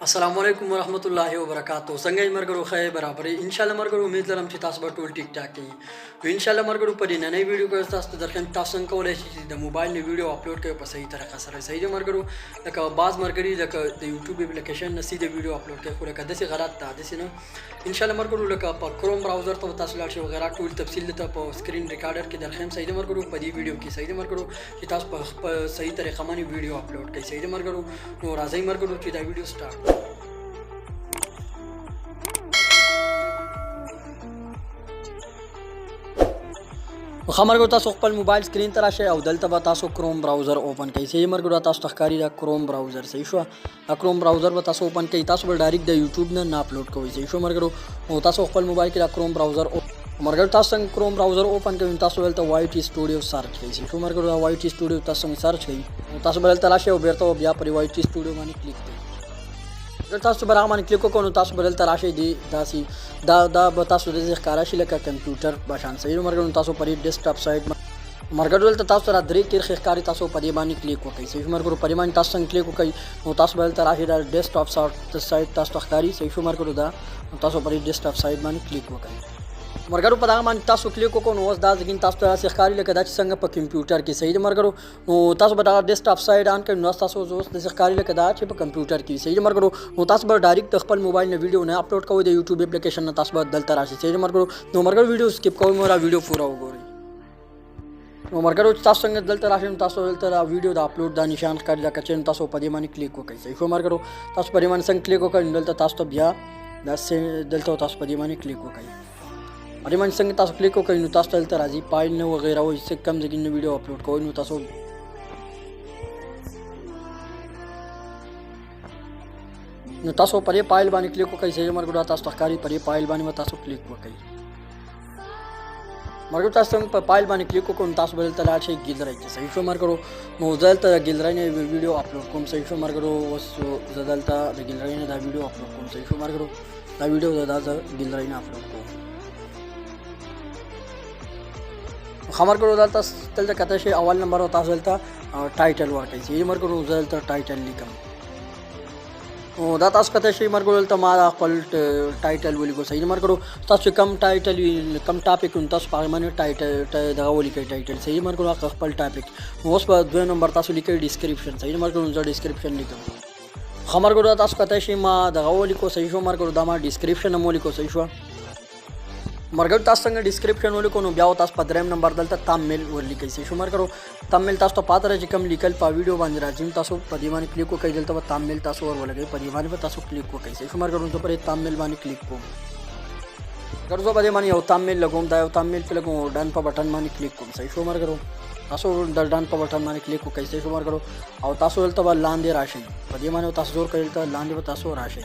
السلام علیکم ورحمت الله وبرکاتو. څنګه یې مرګرو؟ ښه برابرې ان شاء الله. مرګرو، امید لرم چې تاسو به ټول ټیک ټاک یئ. نو ان شاء الله مرګرو، په دې ننۍ ویډیو کې تاسو ته درخم تاسو څنګه کولای شئ چې د موبایل نه ویډیو اپلوډ کړئ په صحیح طریقه سره. صحیح دی مرګرو، لکه بعض مرګري لکه د یوټیوب اپلیکیشن نه سیده ویډیو اپلوډ کوي، خو لکه داسې غلط ده، داسې نه. ان شاء الله مرګرو، لکه په کروم براوزر ته تاسو لاړ شئ وغیرہ، ټول تفصیل ته په سکرین ریکارډر کې درخم. صحیح دی مرګرو، په دې ویډیو کې، صحیح دی مرګرو، چې تاسو په خپل صحیح طریقه باندې ویډیو اپلوډ کړئ. صحیح دی مرګرو، نو راځئ مرګرو چې دا ویډیو سٹارټ. ښه مرګرو، تاسو خپل موبایل سکرین ته راشئ او دلته به تاسو کروم براوزر اوپن کړئ. صحیح مرګرو، تاسو ته ښکاري دا کروم براوزر. صحیح شو، دا کروم براوزر به تاسو اوپن کړئ. تاسو به ډایرکټ د یوټیوب نه نه اپلوډ کوئ. صحیح شو مرګرو، نو تاسو خپل موبایل کې دا کروم براوزر، مرګرو، تاسو څنګه کروم براوزر اوپن کړئ، تاسو دلته وای ټي سټوډیو سرچ کړئ. صحیح شو مرګرو، دا وای ټي سټوډیو تاسو څنګه سرچ کړئ، نو تاسو به دلته راشئ او بیرته بیا پر وای ټي سټوډیو باندې کلیک کړئ. اگر تاسو به هغه باندې کلیک وکړو، نو تاسو به دلته راشئ، دی داسې دا به تاسو د ښکاره شي لکه کمپیوټر په شان. صحیح مرګرو، تاسو پر ډیسکټاپ سایټ مرګرو دلته تاسو را درې کرښې ښکاري، تاسو په دې باندې کلیک وکړئ. صحیح مرګرو، په دې باندې تاسو څنګه کلیک وکړئ، نو تاسو به دلته راشئ، دا ډیسکټاپ سایټ تاسو ته ښکاري. صحیح شو مرګرو، دا تاسو پر ډیسکټاپ سایټ باندې کلیک وکړئ. مرګرو، په دغه باندې تاسو کلیک وکړو، نو اوس دا ځکه تاسو ته داسې ښکاري لکه دا چې څنګه په کمپیوټر کې. صحیح دی مرګرو، نو تاسو به دغه ډیسکټاپ سایټ آن کړئ، نو تاسو اوس داسې ښکاري لکه دا چې په کمپیوټر کې. صحیح دی مرګرو، نو تاسو به ډایرکټ د خپل موبایل نه ویډیو نه اپلوډ کوئ د یوټیوب اپلیکیشن نه، تاسو به دلته راشئ. صحیح دی مرګرو، نو مرګرو، ویډیو سکیپ کوئ مو، را ویډیو پوره وګورئ. نو مرګرو، چې تاسو څنګه دلته راشئ، نو تاسو دلته دا ویډیو د اپلوډ دا نشان ښکاري لکه چې، تاسو په دې باندې کلیک وکړئ. صحیح شو مرګرو، تاسو په دې باندې څنګه کلیک وکړئ، نو دلته تاسو ته بیا دا دلته تاسو په دې باندې کلیک وکړئ. په دې باندې څنګه تاسو کلیک وکړئ، نو تاسو دلته راځي فایل نه وغیره وایي چې کم ځای کې نه ویډیو اپلوډ کوئ، نو تاسو په دې فایل باندې کلیک وکړئ. صحیح مرګرو، تاسو ته ښکاري، په دې فایل باندې تاسو کلیک وکړئ. مرګرو، تاسو څنګه په فایل باندې کلیک وکړو، نو تاسو به دلته لاړ شئ ګیلری کې. صحیح شو مرګرو، نو زه دلته د ګیلری نه ویډیو اپلوډ کوم. صحیح شو مرګرو، اوس زه دلته د ګیلری نه دا ویډیو اپلوډ کوم. صحیح شو مرګرو، دا ویډیو دا زه ګیلری نه اپلوډ کوم. خبر کړو، دلته کته شي اول نمبر او تاسو دلته ټایټل ورکړئ. صحیح مرګرو، زه دلته ټایټل لیکم. نو دا تاسو کته شي مرګرو، دلته ما خپل ټایټل ولیکو. صحیح مرګرو، تاسو کم ټایټل وي، کم ټاپک، نو تاسو په هغه باندې ټایټل دغه ولیکئ، ټایټل. صحیح مرګرو، هغه خپل ټاپک. نو اوس به دوی نمبر تاسو لیکئ ډیسکریپشن. صحیح مرګرو، زه ډیسکریپشن لیکم. ښه مرګرو، دا تاسو کته شي ما دغه ولیکو. صحیح شو مرګرو، دا ما ډیسکریپشن هم ولیکو. صحیح شو مرګرو، تاسو څنګه ډیسکریپشن ولیکو، نو بیا تاسو په دریم نمبر دلته تامل ورلیکئ. صحیح شو مرګرو، تامل تاسو ته پاته چې کم لیکل په ویډیو باندې راځي، تاسو په دې باندې کلیک وکړئ. دلته به تامل تاسو ور ولګئ، په دې باندې به تاسو کلیک وکړئ. صحیح شو مرګرو، زه پر تامل باندې کلیک کوم. ګرځو په دې باندې یو تامل لګوم، دا یو تامل په لګوم، ډن په بټن باندې کلیک کوم. صحیح شو مرګرو، تاسو د ډن په بټن باندې کلیک وکړئ. صحیح شو مرګرو، او تاسو دلته به لاندې راشئ، په دې باندې تاسو زور کړئ، دلته لاندې به تاسو راشئ.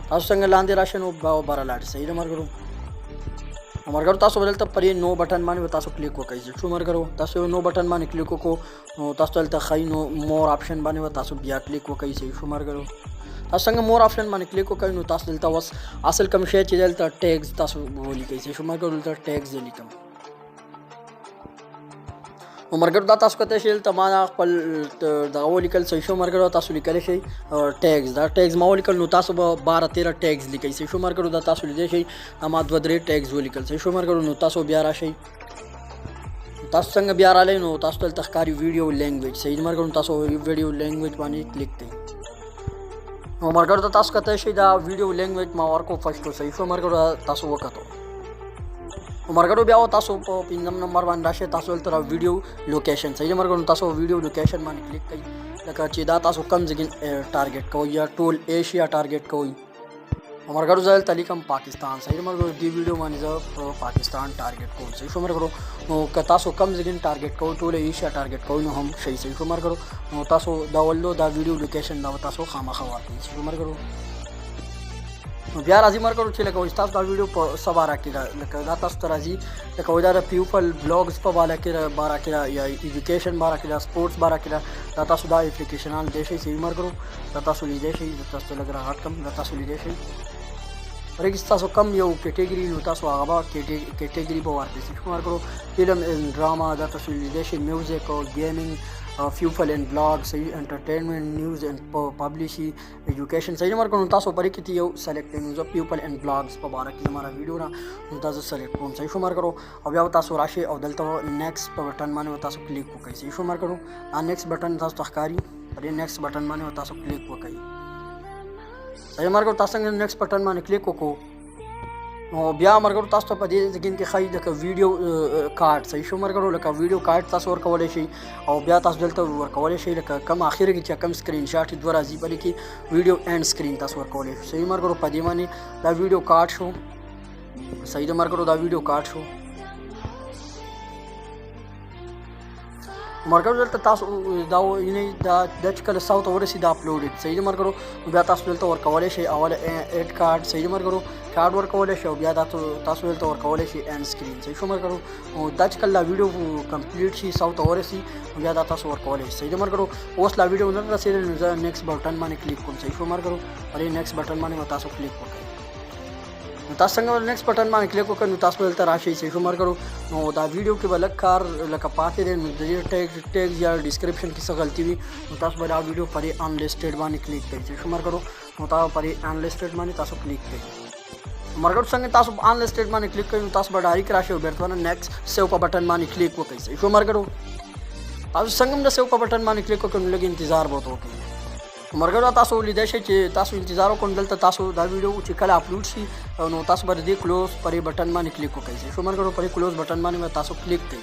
تاسو څنګه لاندې راشئ، نو به بره لاړ. صحیح ده مرګرو، مرګرو، تاسو به دلته پرې نو بټن باندې به تاسو کلیک وکړئ. شو مرګرو، تاسو نو بټن باندې کلیک وکړو، نو تاسو دلته ښایي نو مور آپشن باندې به تاسو بیا کلیک وکړئ. صحیح شو مرګرو، تاسو څنګه مور آپشن باندې کلیک وکړئ، نو تاسو دلته اوس اصل کوم شی چې دلته ټیګز تاسو ولیکئ. صحیح شو مرګرو، دلته ټیګز لیکم. نو مرګرو، دا تاسو کته شئ دلته ما خپل دغه ولیکل. صحیح شو مرګرو، تاسو لیکلی شئ ټیګز، دا ټیګز ما ولیکل، نو تاسو به 12 13 ټیګز لیکئ. صحیح شو مرګرو، دا تاسو لیدلی شئ، دا ما دوه درې ټیګز ولیکل. صحیح شو مرګرو، نو تاسو بیا راشئ، تاسو څنګه بیا رالئ، نو تاسو دلته ښکاري ویډیو لینګویج. صحیح مرګرو، تاسو ویډیو لینګویج باندې کلیک کړئ. نو مرګرو، دا تاسو کته شئ دا ویډیو لینګویج ما ورکو پښتو. صحیح شو مرګرو، تاسو وکتو. نو مرګرو، بیا تاسو په پنځم نمبر باندې راشئ، تاسو دلته ویډیو لوکیشن. صحیح مرګرو، تاسو ویډیو لوکیشن باندې کلیک کړئ، لکه چې دا تاسو کم ځای ټارګټ کوئ یا ټول ایشیا ټارګټ کوئ. نو مرګرو، زه دلته لیکم پاکستان. صحیح مرګرو، دې ویډیو باندې زه په پاکستان ټارګټ کوم. صحیح شو مرګرو، نو که تاسو کم ځای ټارګټ کوئ، ټول ایشیا ټارګټ کوئ، نو هم شي. صحیح شو مرګرو، نو تاسو دا ولو دا ویډیو لوکیشن دا تاسو خامخا ورکړئ. صحیح شو مرګرو، نو بیا راځي مرګرو چې لکه وایي تاسو دا ویډیو په څه باره کې ده، لکه دا تاسو ته راځي لکه وایي دا د پیپل بلاګز په باره کې ده، باره کې ده یا ایجوکیشن باره کې ده، سپورټس باره کې ده. دا تاسو دا اپلیکیشنان لیدی شئ. صحیح مرګرو، دا تاسو لیدی شئ. زه تاسو ته لږ راغټ کړم، دا تاسو لیدی شئ. پرې کې تاسو کم یو کیټیګري، نو تاسو هغه به کیټیګري به ورکړئ. چې کوم ورکړو فلم اینډ ډرامه، دا تاسو لیدلی شئ، میوزیک او ګیمینګ People and blog، صحیح، entertainment، news and publicity، education، صحیح مرګ. نو تاسو پرې کې یو select کړئ. نو زه people and blogs په باره کې زما ویډیو را، نو تاسو select کوم، صحیح شو مرګرو. او بیا تاسو راشئ او دلته next په بټن باندې تاسو کلیک وکړئ، صحیح شو مرګرو. دا next button تاسو ته ښکاري، په دې next button باندې تاسو کلیک وکړئ، صحیح مرګرو. تاسو څنګه next button باندې کلیک وکړو، نو بیا مرګرو تاسو ته په دې ځګین کې ښایي لکه video card، صحیح شو مرګرو. لکه video card تاسو ورکولی شئ او بیا تاسو دلته ورکولی شئ لکه کم اخر کې چې کم سکرین شاټ دوه راځي، په دې کې video end screen تاسو ورکولی شئ، صحیح مرګرو. په دې باندې دا video card شو، صحیح ده مرګرو، دا video card شو مرګرو. دلته تاسو دا یعنی دا د چې کله 100 ته ورسي دا uploaded، صحیح ده مرګرو. بیا تاسو دلته ورکولی شئ اول add card، صحیح ده مرګرو، کارت ورکولی شئ او بیا دا تاسو دلته ورکولی شئ end screen، صحیح شو مرګرو. او دا چې کله دا ویډیو complete شي، 100 ته ورسي، بیا دا تاسو ورکولی شئ، صحیح ده مرګرو. اوس لا ویډیو نه رسېدلې، نو زه next button باندې کلیک کوم، صحیح شو مرګرو. په دې next button باندې به تاسو کلیک وکړئ. نو تاسو څنګه next button باندې کلیک وکړئ، نو تاسو به دلته راشئ، صحیح شو مرګرو. نو دا ویډیو کې به لږ کار لکه پاتې دی، نو د دې ټیګ یا description کې څه غلطي وي، نو تاسو به دا ویډیو په دې unlisted باندې کلیک کړئ، صحیح شو مرګرو. نو تاسو په دې unlisted باندې تاسو کلیک کړئ مرګرو. څنګه تاسو په unlisted باندې کلیک کړئ، نو تاسو به direct راشئ او بیرته next save په بټن باندې کلیک وکړئ، صحیح شو مرګرو. تاسو څنګه هم د save په بټن باندې کلیک وکړئ، نو لږ انتظار به ورته وکړئ مرګرو. تاسو لیدای شئ چې تاسو انتظار وکړئ، دلته تاسو دا ویډیو چې کله اپلوډ شي، نو تاسو به د دې close پر بټن باندې کلیک وکړئ، صحیح شو مرګرو. پر close button باندې به تاسو کلیک کړئ،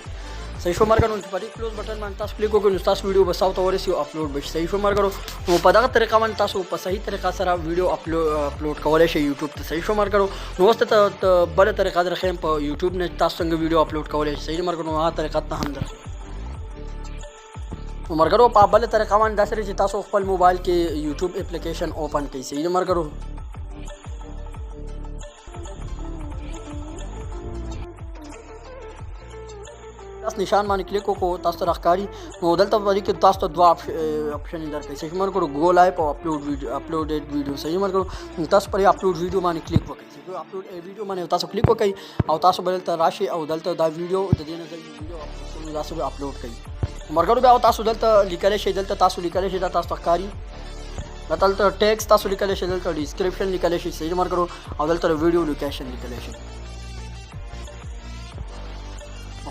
صحیح شو مرګرو. چې پر close button باندې تاسو کلیک وکړئ، نو تاسو ویډیو به 100 ته ورسي او اپلوډ به شي، صحیح شو مرګرو. نو په دغه طریقه باندې تاسو په صحیح طریقه سره ویډیو اپلوډ کولی شئ یوټیوب ته، صحیح شو مرګرو. نو اوس ته بله طریقه درښیم په یوټیوب نه تاسو څنګه ویډیو اپلوډ کولی شئ، صحیح مرګرو. نو هغه طریقه ته هم درښیم. نو مرګرو، په بله طریقه باندې داسې چې تاسو خپل موبایل کې یوټیوب اپلیکیشن open کړئ، صحیح مرګرو. تاسو نشان باندې کلیک وکړو، تاسو ته راښکاري. نو دلته په دې کې تاسو ته دوه option درکوي، صحیح مرګرو، go live او upload video، uploaded video، صحیح مرګرو. نو تاسو پر upload video باندې کلیک وکړئ، صحیح upload video باندې تاسو کلیک وکړئ او تاسو به دلته راشئ او دلته دا ویډیو د دې نه ویډیو تاسو به اپلوډ کړئ مرګرو. بیا تاسو دلته لیکلی شئ، دلته تاسو لیکلی شئ، دا تاسو ته ښکاري، دا دلته ټیکس تاسو لیکلی شئ، دلته description لیکلی شئ، صحیح مرګرو، او دلته ویډیو location لیکلی شئ.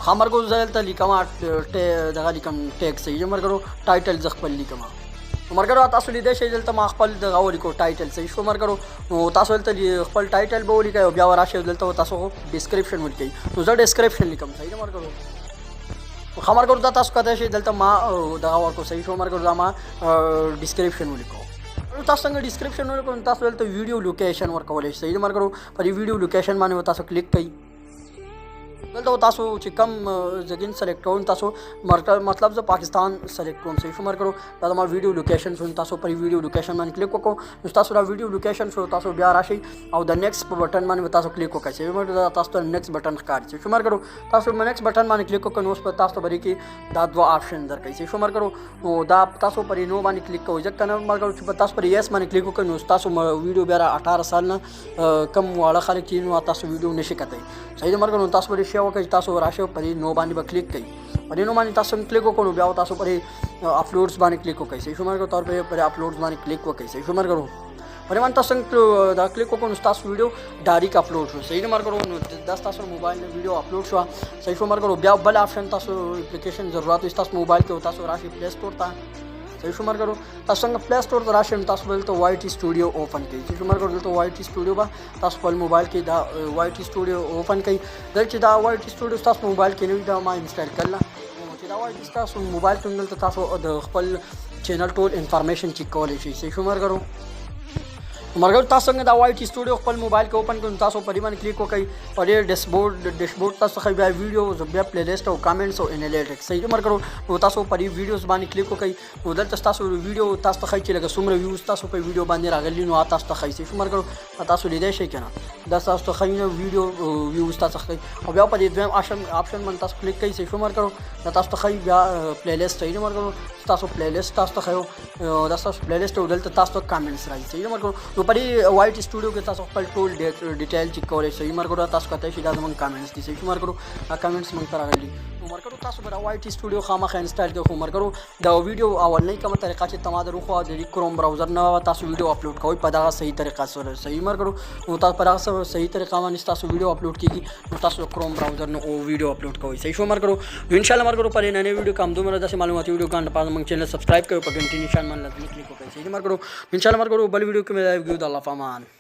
ښه مرګرو، زه دلته لیکم دغه لیکم ټیکس، صحیح مرګرو، title زه خپل لیکم مرګرو. تاسو لیدای شئ دلته ما خپل دغه ولیکو title، صحیح شو مرګرو. نو تاسو دلته خپل title به ولیکئ او بیا راشئ دلته تاسو description ولیکئ. نو زه description لیکم، صحیح مرګرو. ښه مرګرو، دا تاسو کتلی شئ دلته ما دغه ورکو، صحیح شو مرګرو، دا ما description ولیکو. نو تاسو څنګه description ولیکو، نو تاسو دلته video location ورکولی شئ، صحیح مرګرو. په دې video location باندې تاسو کلیک کړئ. دلته تاسو چې کم ځګین select کوئ، تاسو مطلب زه پاکستان select کوم، صحیح شو مرګرو. دا زما video location شو. تاسو پر video location باندې کلیک وکړو، نو تاسو دا video location شو. تاسو بیا راشئ او د next په بټن باندې تاسو کلیک وکړئ، صحیح مرګرو. دا تاسو ته next button ښکاري، صحیح شو مرګرو. تاسو next button باندې کلیک وکړئ، نو اوس په تاسو ته به کې دا دوه option درکوي، صحیح شو مرګرو. نو دا تاسو پر no باندې کلیک کوئ، ځکه نه مرګرو چې تاسو پر yes باندې کلیک وکړئ، نو تاسو ویډیو بیا 18 سال نه کم واړه خلک چې نو تاسو ویډیو نشي کتلی، صحیح ده مرګرو. نو تاسو به شی وکړئ، تاسو راشئ په دې no باندې به کلیک کړئ. په دې no باندې تاسو هم کلیک وکړئ، نو بیا تاسو پر uploads باندې کلیک وکړئ، صحیح شو مرګرو. تاسو پر uploads باندې کلیک وکړئ، صحیح شو مرګرو. پر باندې تاسو دا کلیک وکړئ، نو تاسو ویډیو direct upload شو، صحیح ده مرګرو. نو دا تاسو موبایل نه ویډیو اپلوډ شو، صحیح شو مرګرو. بیا بل option تاسو اپلیکیشن ضرورت وي تاسو موبایل کې، تاسو راشئ Play Store ته، صحیح شو مرګرو. تاسو څنګه Play Store ته راشئ، نو تاسو دلته YT Studio open کړئ، صحیح شو مرګرو. دلته YT Studio به تاسو خپل موبایل کې دا YT Studio open کړئ. دلته چې دا YT Studio تاسو موبایل کې نه وي، دا ما install کړل، چې دا YT تاسو موبایل کې دلته تاسو د خپل channel ټول information check کولی شئ، صحیح شو مرګرو. مرګرو، تاسو څنګه دا YT Studio خپل موبایل کې open کړئ، نو تاسو په دې باندې کلیک وکړئ، په دې dashboard تاسو ښایي بیا ویډیو، بیا playlist او comments او analytics، صحیح ده مرګرو. نو تاسو په دې videos باندې کلیک وکړئ، نو دلته تاسو ویډیو تاسو ته ښایي چې لکه څومره views تاسو په ویډیو باندې راغلي، نو تاسو ته ښایي، صحیح شو مرګرو. تاسو لیدای شئ که نه، دا تاسو ته ښایي نو ویډیو views تاسو ښایي. او بیا په دې دویم option باندې تاسو کلیک کړئ، صحیح شو مرګرو. دا تاسو ته ښایي بیا playlist، صحیح ده مرګرو، تاسو playlist تاسو ته ښایو، دا تاسو playlist او دلته تاسو ته comments راځي، صحیح ده مرګرو. نو په دې YT Studio کې تاسو خپل ټول detail check کولی شئ، مرګرو. تاسو کتلی شئ دا زموږ comments دي، صحیح شو مرګرو، دا comments موږ ته راغلي. نو مرګرو، تاسو به وای ټي سټوډیو خامخا انسټال کړئ. خو مرګرو، دا ویډیو اولنۍ کومه طریقه چې تما درو خو د کروم براوزر نه تاسو ویډیو اپلوډ کوئ په دغه صحیح طریقه سره. صحیح مرګرو، نو تاسو پر هغه صحیح طریقه باندې تاسو ویډیو اپلوډ کیږي، نو تاسو کروم براوزر نه او ویډیو اپلوډ کوئ. صحیح شو مرګرو؟ نو ان شاء الله مرګرو، په نننۍ ویډیو کوم دومره. داسې معلوماتي ویډیو ګان لپاره موږ چینل سبسکرایب کړئ، په ګنټي نشان باندې لازمي کلیک وکړئ. صحیح مرګرو، ان شاء الله مرګرو، بل ویډیو کې مې د الله فامان.